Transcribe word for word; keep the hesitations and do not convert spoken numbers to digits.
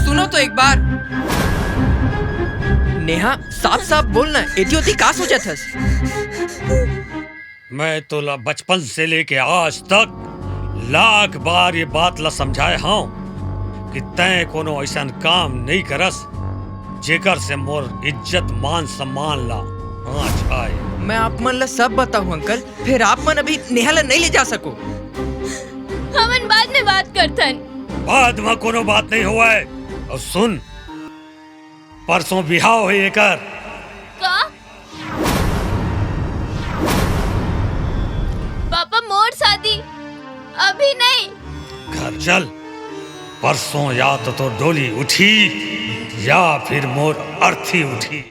सुनो तो एक बार। नेहा, साफ साफ बोल ना, एती ओती का सोचत हस? मैं तोला बचपन से लेके आज तक लाख बार ये बात ला समझाए हंव कि तैं कोनो अइसन काम नइ करस, जेकर से मोर इज्जत मान सम्मान ला आँच आए। मैं आप मन ला सब बताऊं अंकल, फेर आप मन अभी नेहा ला नइ ले जा सको। हमन बाद में बात करथन। बाद म कोनो बात नइ होवय। अउ सुन, परसों बिहाव हे एकर। का? पापा, मोर शादी अभी नहीं। घर चल, परसों या तो तोर डोली उठही या फिर मोर अर्थी उठही।